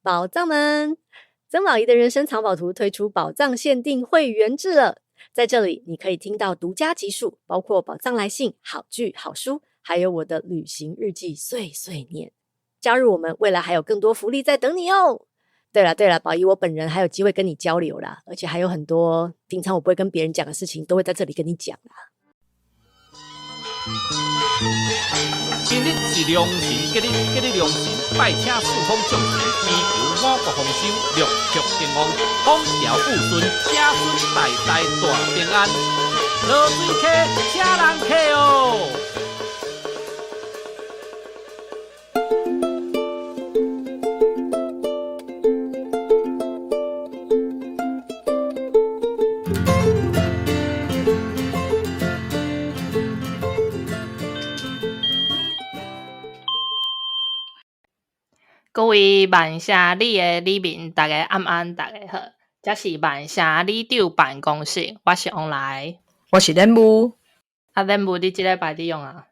寶藏們，曾寶儀的人生藏寶圖推出寶藏限定會員制了。在這裡，你可以聽到獨家集數，包括寶藏來信、好劇、好書，還有我的旅行日記碎碎念。加入我們，未來還有更多福利在等你哦。對了對了，寶儀我本人還有機會跟你交流啦，而且還有很多平常我不會跟別人講的事情，都會在這裡跟你講啦。今日是良辰吉日，吉日良辰，拜請四方眾神，祈求五穀豐收，六畜興旺，風調雨順，子孫代代大平安。濁水溪，請人客哦。各位曼城里的里民，大家暗安，大家好，這是曼城里長辦公室，我是王來，我是任務。啊，任務，你這禮拜佇用啊？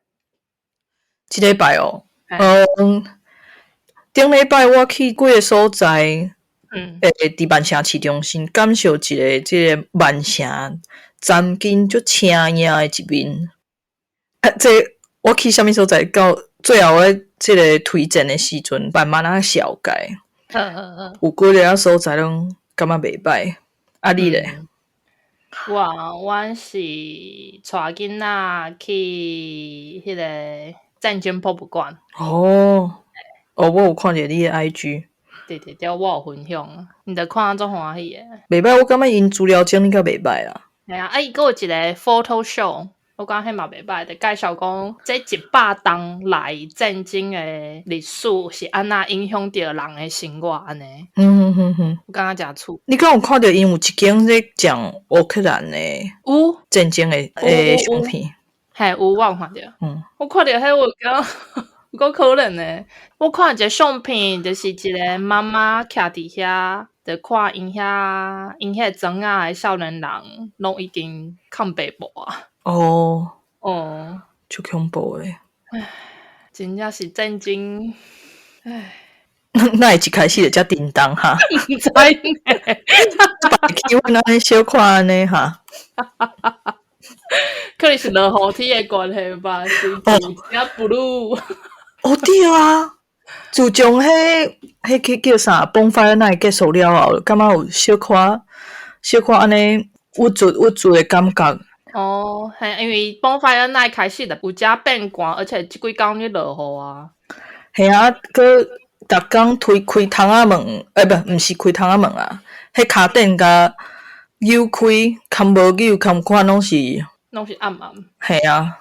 這禮拜哦，嗯，頂禮拜我去幾个所在，佇曼城市中心感受一下這个曼城曾經足青影的一面。啊，這我去啥物所在，到最後我這个推薦的時陣，慢慢仔紹介。有幾个所在攏感覺袂歹。啊，你咧？我阮是帶囡仔去彼个戰爭博物館。哦，哦，我有看著你的 IG。對對對，我有分享，你著看足歡喜的。袂歹，我感覺𪜶資料整理甲袂歹啦。嘿啊，啊伊閣有一個 photo show。我感覺彼嘛袂歹，就介紹講這100冬來戰爭的歷史是按怎影響著人的生活按呢。我感覺誠趣。你敢有看著𪜶有一間咧講烏克蘭的有戰爭的相片？嘿，有，我有看著。我看著彼我感覺有夠可憐的。我看一個相片，就是一個媽媽徛佇遐，就看𪜶遐𪜶彼個庄仔的少年人，攏已經空白無啊。哦，哦，足恐怖的。唉，真正是戰爭，唉。哪會一開始就遮沉重哈？毋知呢。氣氛按呢小可按呢哈？可能是落雨天的關係吧，是真正 blue。哦對啊，自從彼個叫啥 Bonfire Night 結束了後，感覺有小可小可按呢鬱卒鬱卒的感覺。哦，嘿，因為 Bonfire Night 開始就有遮變寒，而且這幾工咧落雨啊。嘿啊，閣逐工推開窗仔門，欸，不，毋是開窗仔門啊，彼跤頂共扭開，較無扭，較看攏是，攏是暗暗。嘿啊。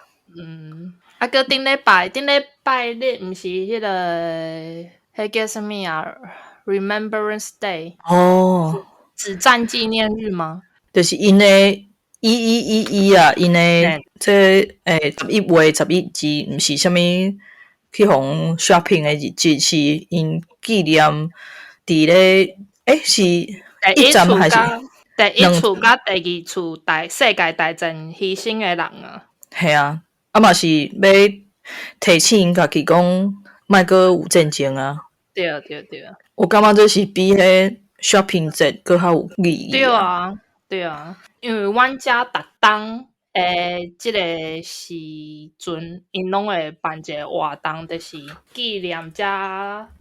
啊，閣頂禮拜，頂禮拜日毋是彼个，彼叫啥物啊？Remembrance Day。哦。止戰紀念日嗎？就是𪜶的1111啊，𪜶的這11月11日，毋是啥物去予 shopping 的日子，是𪜶紀念佇咧，欸，是一戰還是第一次佮第二次大世界大戰犧牲的人啊？嘿啊，啊嘛是欲提醒𪜶家己講，莫閣有戰爭啊！對啊對對啊！我感覺這是比彼 shopping 節閣較有意義。對啊對啊，因為阮遮逐冬的這個時陣，𪜶攏會辦一個活動，就是紀念遮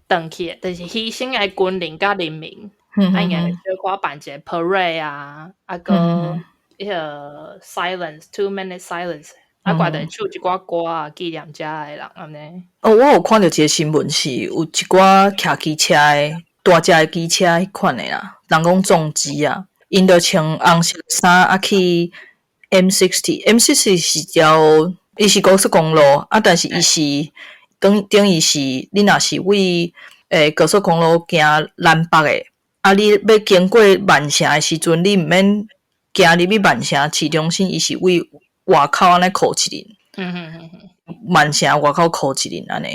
轉去的，就是犧牲的軍人佮人民。啊，𪜶會小可辦一個 parade 啊，啊，閣彼個 silence 2 minute silence，啊，閣會唱一寡歌啊，紀念遮的人按呢。哦，我有看著一個新聞，是有一寡騎機車的，大隻的機車彼款的啦，人講重機啊。𪜶就穿紅色衫啊去 M60，M60 是條，伊是高速公路啊，但是伊是等等於是你若是為高速公路行南北的，啊，你欲經過曼城的時陣，你毋免行入去曼城市中心，伊是為外口按呢箍一輪。曼城外口箍一輪按呢。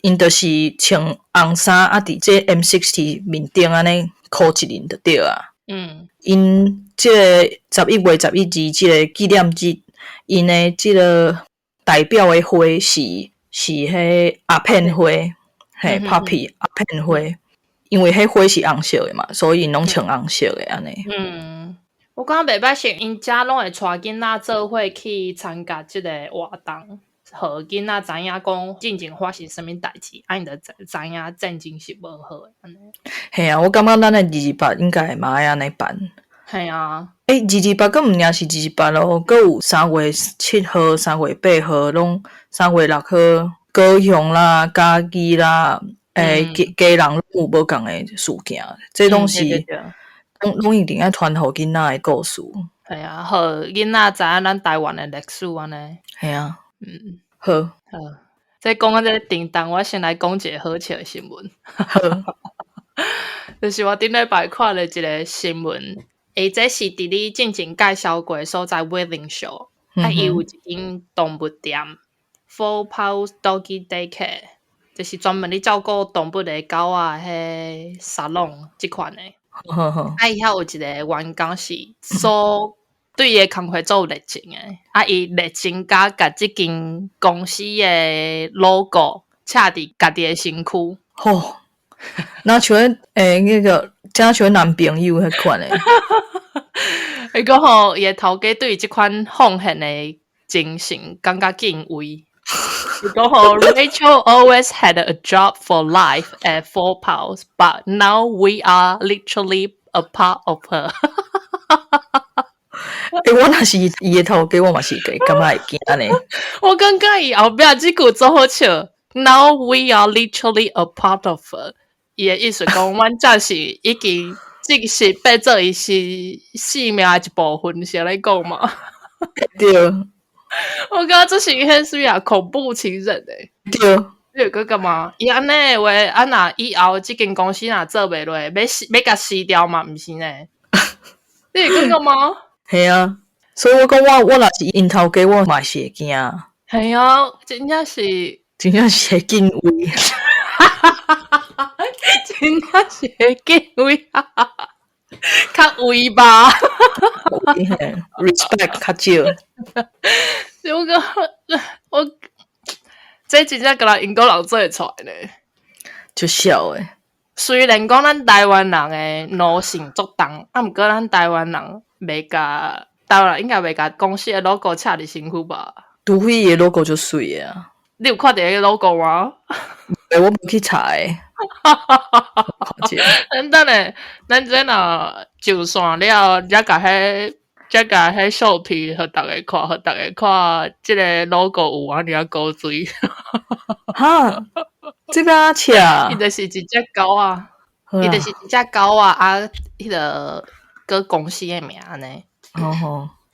𪜶就是穿紅衫啊，佇這 M60 面頂按呢箍一輪就對啊。𪜶這个11月11日這个紀念日，𪜶的這个代表的花是彼鴉片花，嘿，poppy 鴉片花。因為彼花是紅色的嘛，所以𪜶攏穿紅色的按呢。嗯，我感覺袂歹，是𪜶遮攏會帶囡仔做伙去參加這个活動，予囡仔知影講進前發生啥物代誌，啊𪜶就知影戰爭是無好的按呢。嘿啊，我感覺咱的228應該嘛愛按呢辦。嘿啊。欸，二二八閣毋爾是二二八咯，閣有3月7號、3月8號，攏3月6號，高雄啦、嘉義啦，欸，基隆攏有無仝的事件，這攏是攏一定愛傳予囡仔的故事。嘿啊，予囡仔知影咱台灣的歷史按呢。嘿啊。好。好。這講到這叮當，我先來講一個好笑的新聞。好。就是我頂禮拜看了一個新聞。欸，這是佇你進前介紹過的所在 Wythenshawe，啊，伊有一間動物店，Four Paws Doggy Daycare，就是專門咧照顧動物的狗仔，彼沙龍這款的。啊，伊遐有一個員工是做對伊的工課做熱情的，啊，伊熱情甲共這間公司的 logo 刺佇家己的身軀。吼，若像欸，那個敢像男朋友彼款的。伊講吼，伊的頭家對這款奉獻的精神感覺敬畏。伊講吼，Rachel always had a job for life at Four Paws, but now we are literally a part of her。欸，我若是伊的頭家，我嘛是會感覺會驚呢。我感覺伊後壁這句足好笑。Now we are literally a part of her。伊的意思講，阮這是已經正式變做伊是生命的一部分，是按呢講嗎？對。我感覺這是彼啥物啊？恐怖情人欸。對。你會感覺嗎？伊按呢的話，啊若以後這間公司若做袂落，欲死欲共辭掉嘛？毋是呢？你會感覺嗎？嘿啊，所以我講我若是𪜶頭家，我嘛是會驚。嘿啊，真正是，真正是會敬畏。真正是會敬畏，較畏吧？Respect 較少。我講我這真正敢若英國人做會出來呢，足痟的。雖然講咱台灣人的奴性足重，啊，毋過咱台灣人袂共台灣人應該袂共公司的 logo 刺佇身軀吧？除非伊的 logo 足媠的啊！你有看著彼个 logo 嗎？欸，我無去查欸。咱等下，咱這若上線了，才共彼，才共彼相片予逐家看，予逐家看，這个 logo 有按呢仔古錐。哈？這欲按怎刺？伊就是一隻狗仔，伊就是一隻狗仔啊，彼个閣公司的名按呢。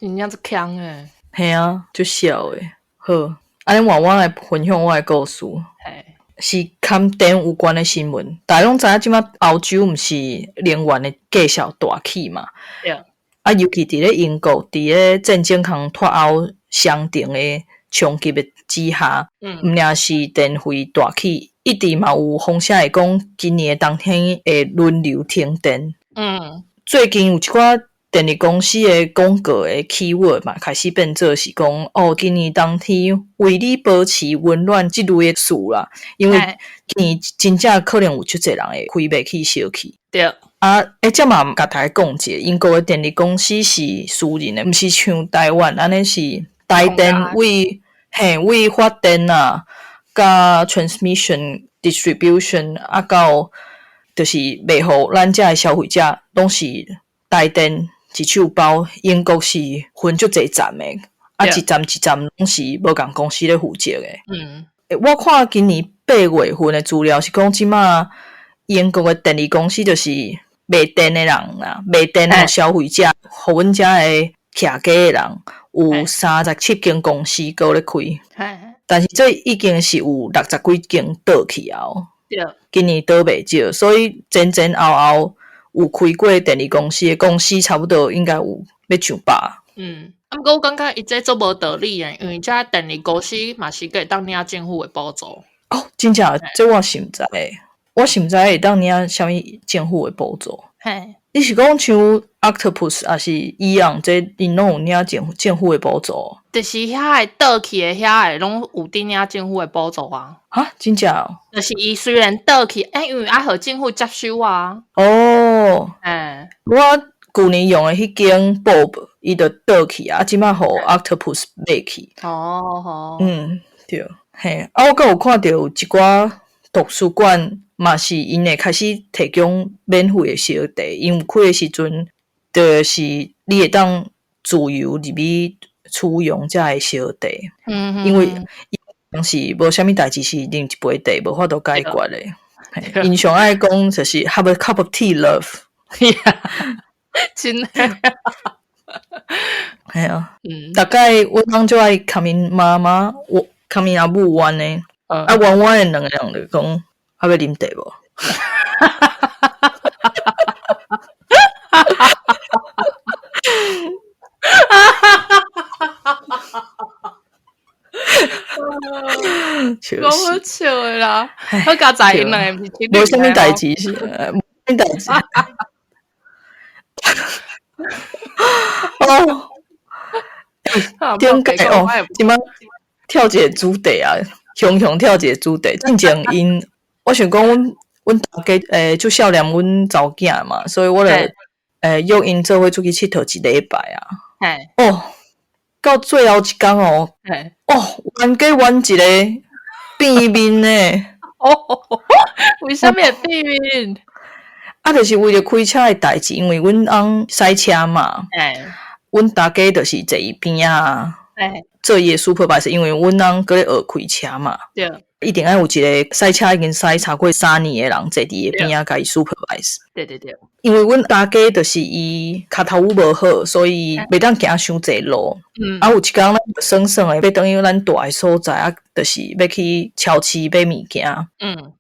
真正足锕的。嘿啊，足痟的。好，按呢換我來分享我的故事。嘿。是佮電有關的新聞。大家攏知影，這擺歐洲毋是能源的價數大起嘛？對。啊，尤其佇咧英國，佇咧戰爭空脫歐雙重的衝擊的之下，毋爾是電費大起，一直嘛有風聲會講，今年的冬天會輪流停電。最近有一寡電力公司的廣告的 keyword 嘛，開始變做是講，哦，今年冬天為你保持溫暖這類的詞啦。因為今年真正可能有足濟人會開袂起燒氣。啊，欸，這嘛共大家講一下，英國的電力公司是私人的，毋是像台灣按呢是台電為嘿為發電啊，佮 transmission distribution 啊，到就是賣予咱遮的消費者，攏是台電一手包。英國是分足濟站的，啊，一站一站攏是無仝公司咧負責的。欸，我看今年8月份的資料是講，這馬英國的電力公司就是賣電的人啦，賣電予消費者，予阮遮的徛家的人，有37間公司閣咧開。但是這已經是有60幾間倒去啊！今年倒袂少，所以前前後後有開過電力公司的公司，差不多應該有欲上百。嗯，啊，毋過我感覺伊這足無道理的，因為這電力公司嘛是閣會當領政府的補助。哦，真正？這我是毋知，我是毋知會當領啥物政府的補助。嘿，你是講像 Octopus 抑是 AEON 這𪜶攏有領政府的補助？就是遐个倒去的遐个攏有佇領政府的補助啊。哈，真正哦？就是伊雖然倒去，欸，因為愛予政府接收啊。哦，欸，我舊年用的彼間 Bulb 伊就倒去啊，這擺予 Octopus 買去。哦吼，嗯，對，嘿，啊，我閣有看著有一寡圖書館嘛是𪜶會開始提供免費的燒茶，𪜶有開的時陣，就是你會當自由入去取用遮的燒茶，因為當時無啥物代誌是啉一杯茶，無法度解決的。𪜶上愛講就是 Have a cup of tea, love。真的，嘿啊，逐擺阮翁就愛共𪜶媽媽，我共𪜶阿母冤的，啊冤冤的兩個人就講，啊欲啉茶無？講好笑的啦，好佳哉𪜶兩个毋是情侶。無啥物代誌是，無啥物代誌。哦，頂擺哦，這擺跳一个主題啊，雄雄跳一个主題。進前𪜶，我想講，阮大家足少年，阮查某囝嘛，所以我就約𪜶做伙出去𨑨迌一禮拜啊。哦，到最後一工哦，哦，冤家冤一个變面呢。哦，為啥物會變面？啊，就是為著開車的代誌，因為阮翁駛車嘛。阮大家就是坐伊邊仔，做伊的 supervisor，因為阮翁閣咧學開車嘛。一定愛有一個駛車已經駛超過3年的人坐佇伊邊仔，共伊 supervise。對對對。因為阮大家就是伊跤頭趺無好，所以袂當行傷濟路。啊，有一工咱耍耍的，欲轉去咱住的所在，啊，就是欲去超市買物件。啊，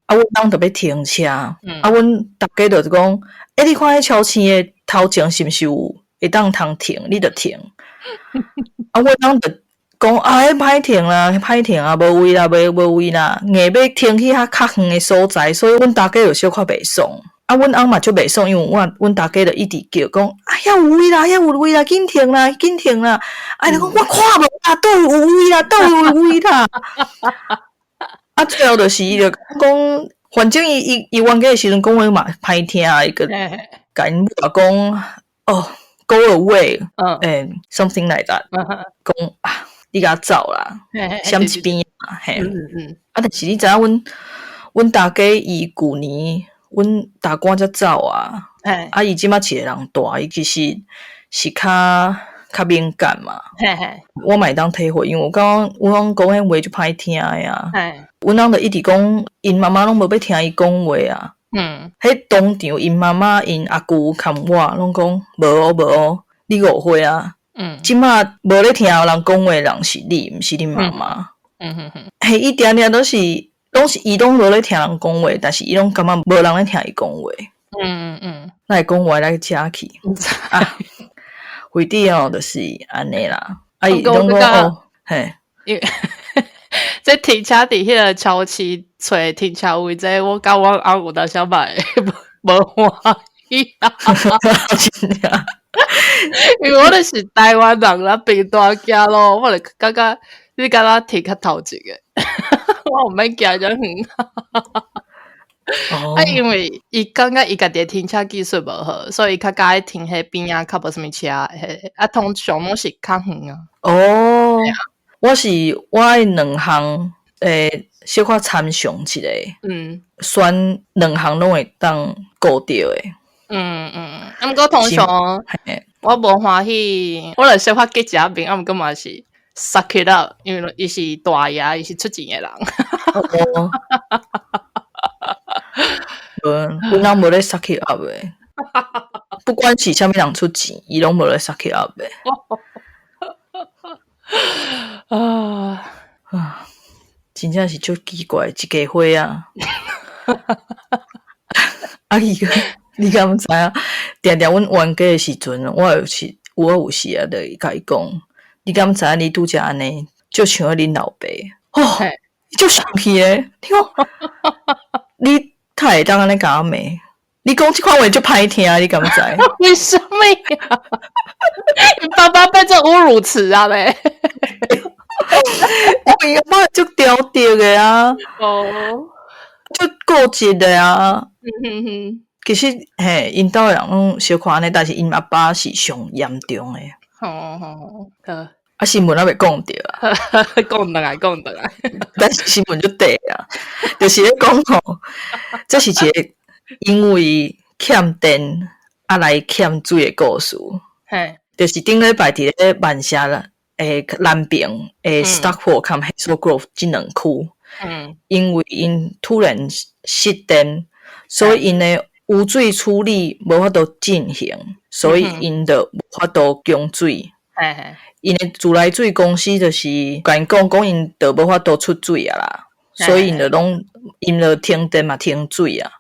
阮翁就欲停車。啊，阮大家就是講，欸，你看彼超市的頭前是毋是有會當通停？你就停。啊，阮翁就講啊，彼歹停啦，歹停啊，無位啦，無位啦，硬欲停去較較遠的所在，所以阮大家就小可袂爽。啊，阮翁嘛足袂爽，因為阮大家就一直叫講，啊，遐有位啦，遐有位啦，緊停啦，緊停啦。啊，伊就講我看無啦，佗有位啦，佗有位啦。啊，最後就是伊就講，反正伊冤家的時陣講話嘛歹聽，伊閣共𪜶母講，哦，go away，欸，something like that，講啊。你共走啦，閃一邊啊，嘿。啊，但是你知影阮阮大家伊舊年阮大官才走啊，啊，伊這擺一个人蹛，伊其實是較較敏感嘛。我嘛會當體會，因為我感覺阮翁講彼話足歹聽的啊。阮翁就一直講，𪜶媽媽攏無欲聽伊講話啊。彼當場𪜶媽媽、𪜶阿舅含我攏講無哦無哦，你誤會啊。這擺無咧聽人講話的人是你，毋是恁媽媽。嘿，伊定定都是，攏是伊攏無咧聽人講話，但是伊攏感覺無人咧聽伊講話。咱會講話來遮去。啊，回弟哦，就是按呢啦。啊，伊攏講哦，嘿。因為這停車佇彼个超市揣停車位，這我佮阮翁有當時嘛會無歡喜啊。真正。因為我就是台灣人啦，屏東行路，我就感覺你敢若停較頭前的，我毋免行遮遠。啊，因為伊感覺伊家己的停車技術無好，所以伊較佮意停彼邊仔較無啥物車的，啊，通常攏是較遠啊。哦，我是我愛兩項，欸，小可參詳一下，選兩項攏會當顧著的。啊，毋過通常我無歡喜，我就小可激一下面，啊，毋過嘛是 suck it up，因為伊是大爺，伊是出錢的人。哦，無，阮翁無咧 suck it up 的，不管是啥物人出錢，伊攏無咧 suck it up 的。啊啊，真正是足奇怪，一家伙啊！啊，伊個。你敢知影？定定阮冤家的時陣，我有時有啊有時啊，就會共伊講，你敢知影你拄才按呢，就像恁老爸，哦，伊足生氣的，你講，你哪會當按呢共我罵？你講這款話足歹聽，你敢知？為什麼呀？你爸爸變做侮辱詞啊咧？因為阿爸足挑剔的啊，足固執的啊。其實嘿，𪜶兜的人攏小可按呢，但是𪜶阿爸是上嚴重的。啊，新聞猶未講著啊。講轉來，講轉來。但是新聞足短啊，就是咧講吼，這是一個因為欠電啊來欠水的故事。就是頂禮拜佇咧曼城啦，南邊的 Stockport 佮 Hazel Grove 這兩區，因為𪜶突然失電，所以𪜶的污水處理無法度進行，所以𪜶就無法度供水。𪜶的自來水公司就是共𪜶講，講𪜶就無法度出水啊啦，所以𪜶就攏𪜶就停電嘛停水啊。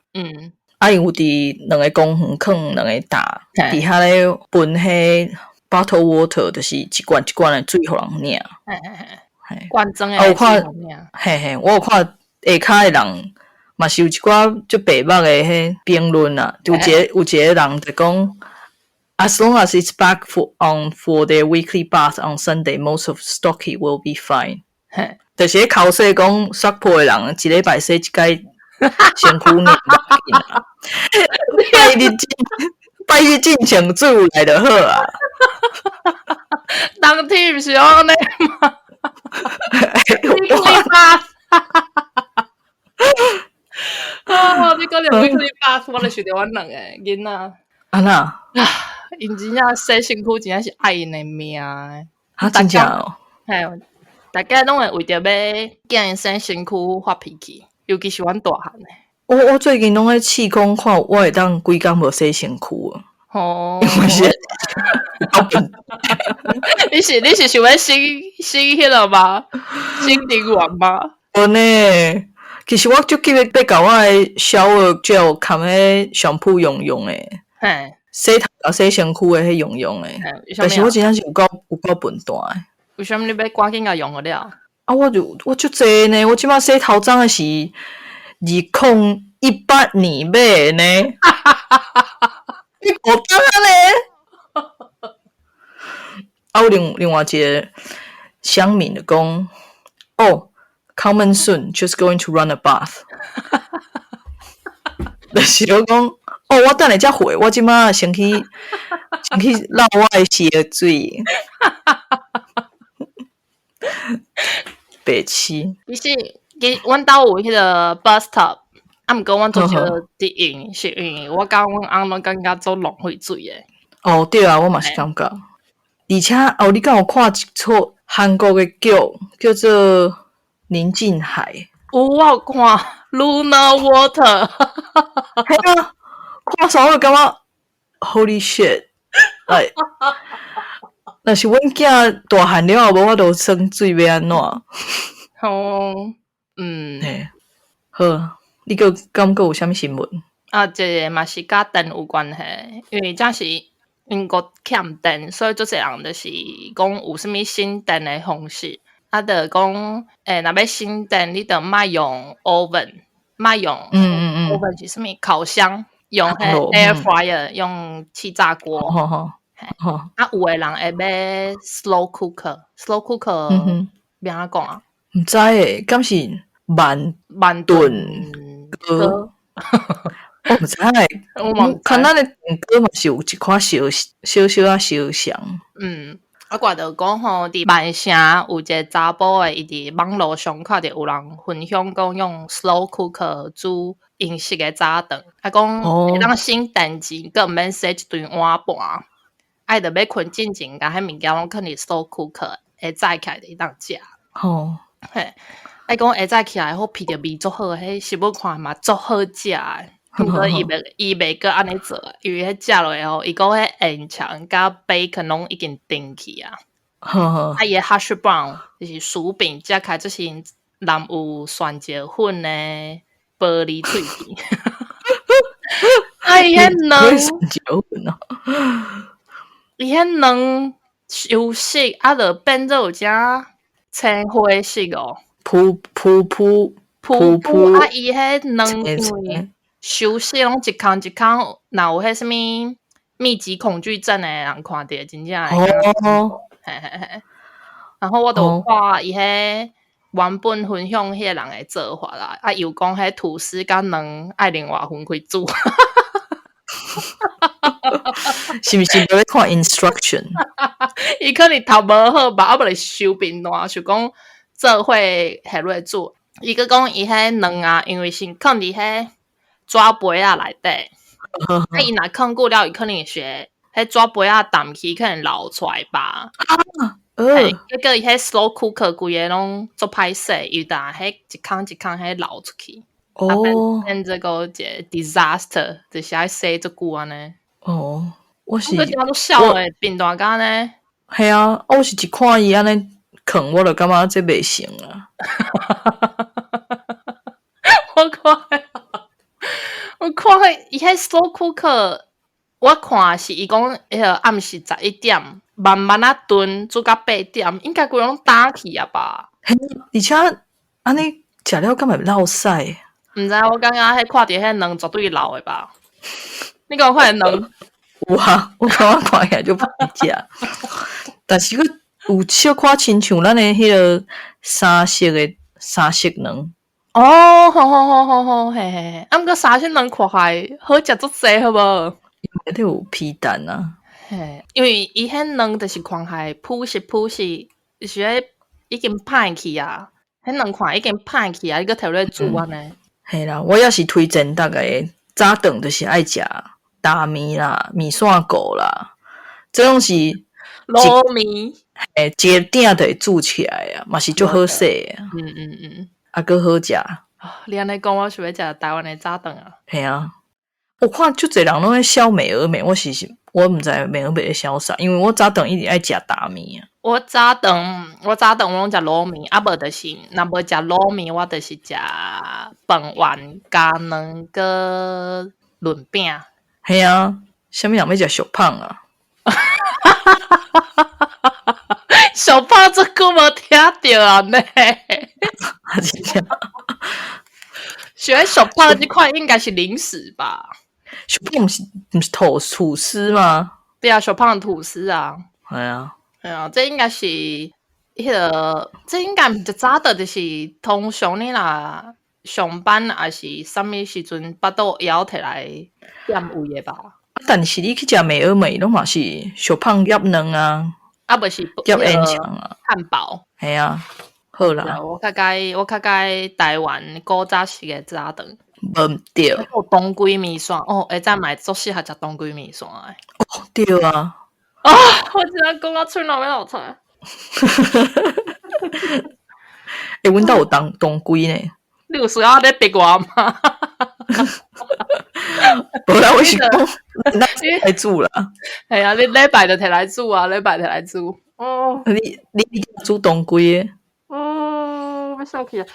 啊，𪜶有佇兩個公園囥兩個塔，佇遐咧分彼 bottle water，就是一罐一罐的水予人領。罐裝的。啊，有看，嘿嘿，我有看下跤的人，嘛是有一寡足白目的彼評論啊，有一個人就講，As long as it's back on for their weekly bath on Sunday, most of Stocky will be fine。就是咧剾洗講 Stockport 的人，一禮拜洗一擺身軀爾，無要緊啊。拜日進前水有來就好啊。當天毋是按呢嗎？Weekly bath。啊！你講著 weekly bath，我就想著阮兩個囡仔。按怎？啊！𪜶真正洗身軀，真正是愛𪜶的命的。啊，真正哦。嘿，逐家攏會為著欲囝𪜶洗身軀發脾氣，尤其是阮大漢的。我最近攏咧試講看，我會當幾工無洗身軀啊。因為是你是想欲省省彼個嗎？省能源嗎？無呢，其實我足急欲欲共我的 shower gel 含彼 shampoo 用用的。洗頭佮洗身軀的彼用用的。但是我真正是有夠笨蛋的。為啥物你欲趕緊共用予了？啊，我足濟呢，我這擺洗頭鬃的是2018年買的呢。你五工啊呢？啊，有另外一個鄉民就講，哦，coming soon, just going to run a bath。就是我講，哦，我等下才回，我這擺先去撈我的洗水。白痴。其實，其阮兜有彼個 bathtub，啊，毋過阮足少佇用，是因為我佮阮翁攏感覺足浪費水的。哦，對啊，我嘛是感覺。而且哦，你敢有看一齣韓國的劇，叫做《寧靜海》？有，我有看《Lunar Water》。嘿啊，看煞我就感覺 Holy shit！哎，若是阮囝大漢了後無法度耍水，欲按怎？哦，嗯。嘿，好，你閣感覺有啥物新聞？啊，這個嘛是佮電有關係，因為這是英國欠電，所以足濟人就是講有啥物省電的方式。啊，就講，若欲省電，你就莫用 oven，莫用oven 是啥物？烤箱，用彼 air fryer，用氣炸鍋。啊，有的人會買 slow cooker，slow cooker 欲按怎講啊？毋知欸，敢是慢慢燉鍋？我毋知欸，看咱的燉鍋嘛是有一款小小小仔相像。嗯，我掛著講吼，佇曼城有一個查埔的，伊佇網路上看著有人分享講用 slow cooker 煮英式的早頓，啊講會當省電錢，閣毋免洗一堆碗盤，啊伊著欲睏進前，共彼物件攏囥佇 slow cooker，下早起來就會當食。嘿，啊伊講下早起來好聞著味足好，彼食物看嘛足好食的。毋過伊袂閣按呢做，因為彼食落去吼，伊講彼煙腸佮 bacon 攏已經甜去啊。啊，伊的 hash brown 就是薯餅，食起來就是淋有蒜椒粉的玻璃脆皮。啊，伊彼卵，蒜椒粉哦。伊彼卵收色，啊，就變做有遮青花色哦。噗噗噗噗噗啊！伊彼卵因為收死攏一空一空，若有彼啥物密集恐懼症的人看著，真正會感覺嘿嘿嘿。然後我就有看伊彼原本分享彼个人的做法啦，啊，又講彼吐司佮卵愛另外分開煮。是毋是無咧看 instruction？伊可能頭無好吧，啊無咧收便當，想講做伙下落煮。伊閣講伊彼卵啊，因為是囥佇彼紙杯仔內底，啊伊若囥久了，伊可能是會彼紙杯仔淡去，可能流出來吧。結果伊彼 slow cooker 規个攏足歹勢，伊但彼一空一空彼流出去。變這個一個 disaster，就是愛洗足久按呢。哦，我是我聽足痟的，變大甲按呢。嘿啊，我是一看伊按呢囥，我就感覺這袂成啊。我看，我看伊彼 slow cooker，我看是伊講彼個暗時11點，慢慢仔燉，煮到8點，應該規攏焦去啊吧？而且按呢食了敢會落屎？毋知，我感覺彼看著彼卵絕對老的吧？你敢有看卵？有啊，我感覺看起來就歹食，但是閣有小可親像咱的彼個三色的三色卵。哦，好好好好好，嘿嘿嘿，啊，毋過三色卵看起來好食足濟，好無？內底有皮蛋啊。嘿，因為伊彼卵就是看起來朴實朴實，是彼已經歹去啊，彼卵看已經歹去啊，你閣摕落煮按呢。嘿啦，我也是推薦逐家早頓就是愛食焦麵啦、麵線糊啦，這攏是滷麵，嘿，一个鼎就會煮起來啊，嘛是足好勢的。啊，閣好食。你按呢講，我想欲食台灣的早頓啊。嘿啊，我看足濟人攏咧痟美而美，我是我毋知美而美咧痟啥，因為我早頓一定愛食焦麵啊。我早頓我攏食滷麵，啊無就是若無食滷麵，我就是食飯圓加卵閣潤餅。嘿啊，啥物人欲食俗麭啊？俗麭這久無聽著啊呢。真正。喜歡俗麭這款應該是零食吧？俗麭毋是吐司嗎？對啊，俗麭吐司啊。係啊。對啊，這應該是彼個，這應該毋是早頓，就是通常你若上班抑是啥物時陣，腹肚枵提來佔位的吧？但是你去食美而美，攏嘛是俗麭夾卵啊，啊無是夾煙腸啊，漢堡。嘿啊，好啦。我較佮台灣古早式的早頓。無對。當歸麵線哦，下早嘛足適合食當歸麵線的。哦，對啊。啊！我真正講到喙內欲流出來。欸，阮兜有當歸呢。你有需要咧逼我嗎？無啦，我是講，來煮啦。係啊，你禮拜就提來煮啊，禮拜提來煮。哦。你煮當歸的？哦，欲笑去啊！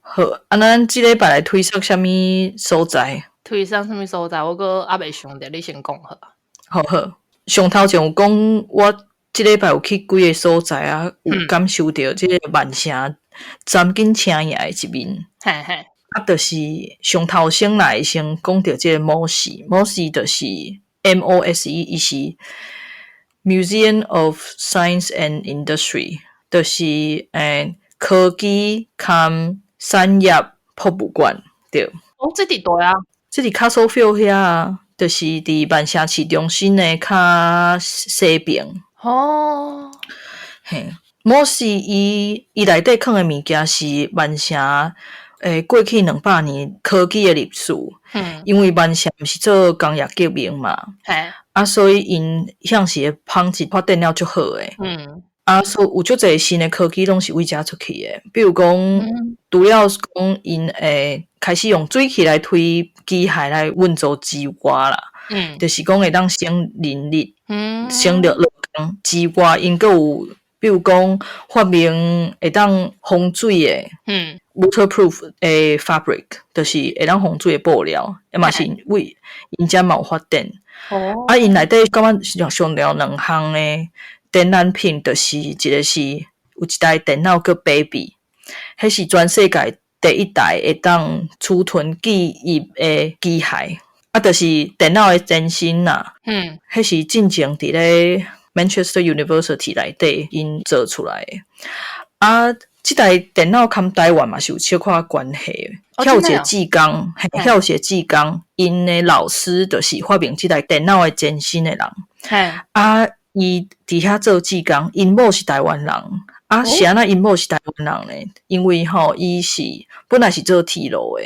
好，啊，咱這禮拜來推薦啥物所在？推薦啥物所在？我閣猶未想著，你先講好。好好，上頭前有講，我這禮拜有去幾个所在啊，有感受著這个曼城瞻緊車影的一面。嘿嘿。啊，就是上頭先來先講著這个 MOSE，MOSE 就是 MOSE，伊是 Museum of Science and Industry，就是科技兼產業博物館，對。哦，這佇佗啊？這佇 Castlefield 遐啊，就是佇曼城市中心的較西邊。哦。嘿，MOSE 伊內底囥的物件是曼城過去200年科技的歷史。因為曼城毋是做工業革命嘛。啊，所以𪜶向時的紡織發展了足好的。啊，所以有足濟新的科技攏是為遮出去的。比如講，除了講𪜶會開始用水氣來推機械來運作之外啦，就是講會當省人力，省力勞工之外，𪜶閣有比如講發明會當防水的，waterproof 的 fabric，就是會當防水的布料，嘛是為𪜶遮嘛有發展。啊，𪜶內底感覺上重要兩項的展覽品，就是一個是有一台電腦叫 Baby，彼是全世界第一台會當儲存記憶的機械，啊，就是電腦的前身啦。彼是進前佇咧 Manchester University 內底𪜶做出來的。啊，這台電腦佮台灣嘛是有小可關係的。遐有一個志工，嘿，遐有一個志工，𪜶的老師就是發明這台電腦的前身的人。啊，伊佇遐做志工，𪜶某是台灣人。啊，是按怎𪜶某是台灣人呢？因為吼，伊是本來是做鐵路的。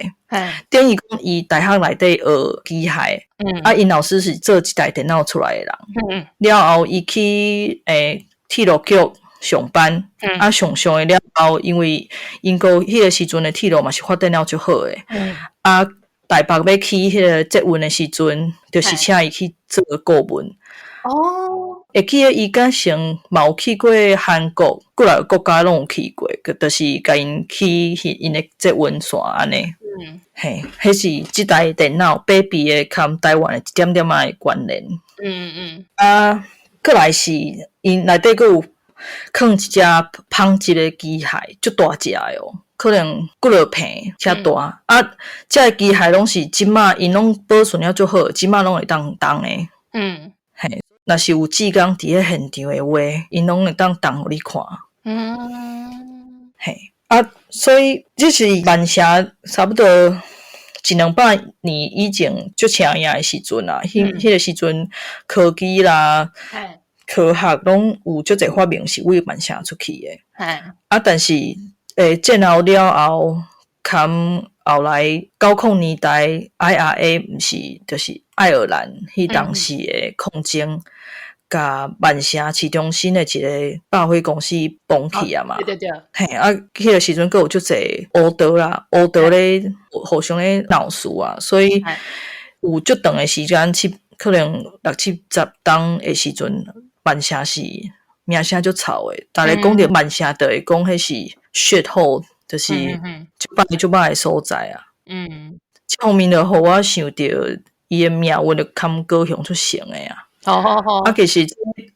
等於講伊大學內底學機械，啊，𪜶老師是做這台電腦出來的人。了後，伊去鐵路局上班，啊，上上的了後，因為英國彼個時陣的鐵路嘛是發展了足好的。啊，台北欲起彼個捷運的時陣，就是請伊去做顧問。會記得伊敢成嘛有去過韓國，幾若個國家攏有去過，就是共𪜶起𪜶的捷運線按呢。嘿，彼是這台電腦白皮的佮台灣的一點點仔的關聯。啊，閣來是𪜶內底閣有囥一隻紡織的機械，足大隻的哦，可能幾落坪遮大。啊，這个機械攏是這馬𪜶攏保存了足好，這馬攏會當動的。嘿，若是有志工佇咧現場的話，𪜶攏會當動予你看。嘿，啊，所以這是曼城差不多一兩百年以前足出名的時陣啊，彼個時陣科技啦、科學攏有足濟發明是為曼城出去的。啊，但是戰後了後，含後來90年代 IRA 毋是就是愛爾蘭彼當時的抗爭，共曼城市中心的一個百貨公司崩去啊嘛。對對對。嘿，啊，彼個時陣閣有足濟烏道啦，烏道咧互相咧鬧事啊，所以有足長的時間，可能六七十冬的時陣，曼城是名聲足臭的。逐家講著曼城，就會講彼是 shit hole，就是足歹足歹的所在啊。這方面就予我想著伊的命運就堪高雄出成的啊。啊，其實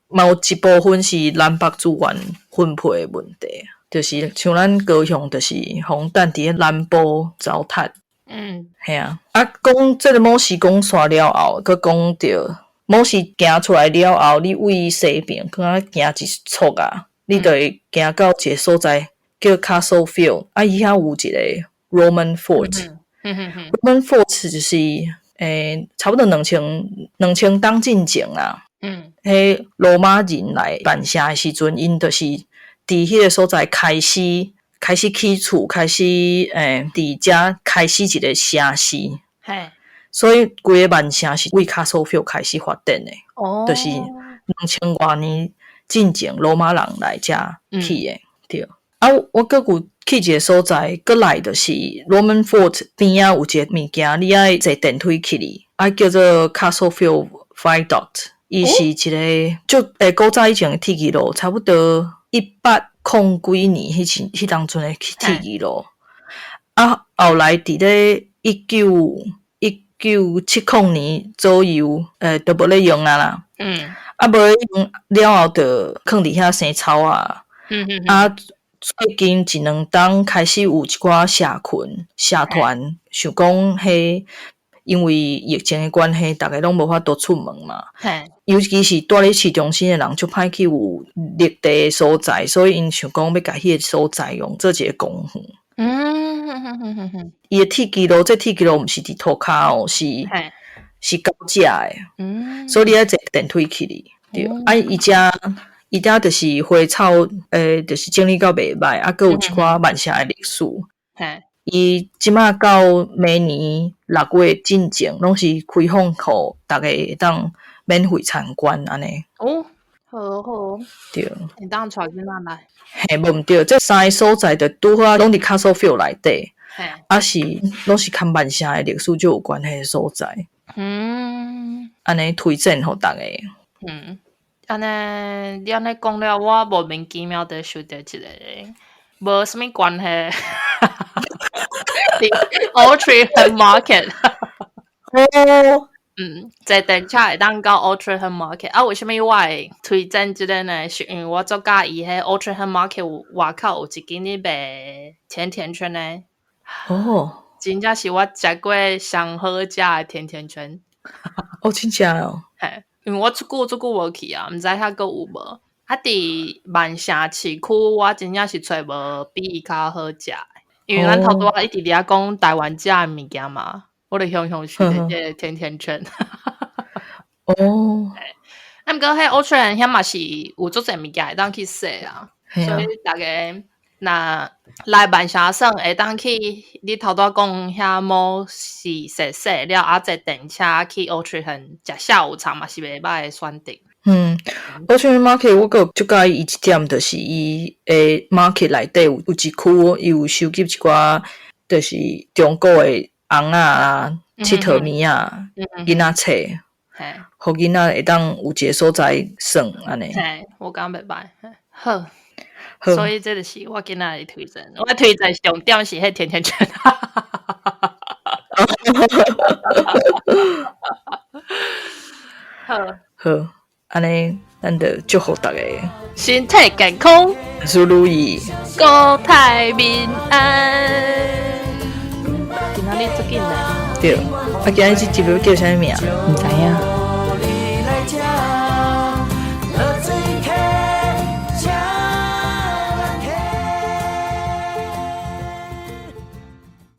嘛有一部分是南北資源分配的問題，就是像咱高雄，就是予人佇咧南部糟蹋。嘿啊，啊，講這个摩斯講煞了後，閣講著摩斯行出來了後，你對西邊敢若行一撮啊，你就會行到一个所在叫 Castle Field，啊，伊遐有一个 Roman Fort。Roman Fort 就是差不多2000冬進前啊。彼羅馬人來曼城的時陣，𪜶就是佇彼个所在開始起厝，開始佇遮開始一個城市。所以規个曼城是對 Castle Field 開始發展的。就是2000外年進前羅馬人來遮起的。對。啊，我閣有去一个所在，閣來就是 Roman Fort 邊仔有一个物件，你愛坐電梯去哩，啊叫做 Castle Field Viaduct，伊是一个足古早以前的鐵支路，差不多1800幾年彼當陣的鐵支路。啊，後來佇咧1970年左右，就無咧用啊啦。啊，無咧用了後，就囥佇遐生草啊。啊，最近一兩冬開始有一寡社群、社團，想講彼因為疫情的關係，逐家攏無法度出門嘛。尤其是蹛咧市中心的人，足歹去有綠地的所在，所以𪜶想講欲共彼个所在用做一个公園。伊的鐵支路，這鐵支路毋是佇塗跤哦，是高架的。所以你愛坐電梯去哩。對，啊，伊遮就是花草，就是整理到袂䆀，啊，閣有一寡曼城的歷史。伊這馬到明年6月進前，攏是開放予逐家會當免費參觀按呢。哦，好好。對。會當帶囡仔來。嘿，無毋對，這三个所在就拄好攏佇 Castle Field 內底。啊是，攏是佮曼城的歷史足有關係的所在。按呢推薦予逐家。嗯，按呢，你按呢講了，我莫名其妙就想著一个無啥物關係。Altrincham Market。哦。坐電車會當到 Altrincham Market。啊，為啥物我會推薦這个呢？是因為我足佮意彼 Altrincham Market 外口有一間咧賣甜甜圈的。哦。真正是我食過上好食的甜甜圈。哦，真正哦。嘿，因為我足久足久無去啊，毋知遐閣有無。啊，佇曼城市區，我真正是揣無比伊較好食的。因為咱頭拄仔一直佇遐講台灣食的物件嘛，我就雄雄想著這个甜甜圈。啊，毋過彼 Orchard 遐嘛是有足濟物件會當去踅啊，所以逐家若來曼城耍，會當去你頭拄仔講遐摩是踅踅了，啊坐電車去 Orchard 食下午茶嘛是袂䆀的選擇。嗯，Orchard Market 我閣足佮意伊一點，就是伊的 market 內底有一區，伊有收集一寡，就是中國的尪仔啊、𨑨迌物仔、囡仔冊，予囡仔會當有一个所在耍按呢。嘿，我感覺袂䆀。好，所以這就是我今仔日推薦，我推薦重點是彼甜甜圈。好，好，按呢，咱就祝福逐家身體健康，萬事如意，國泰民安。今仔日足緊嘞。對，啊，今仔日這集欲叫啥物名？毋知影。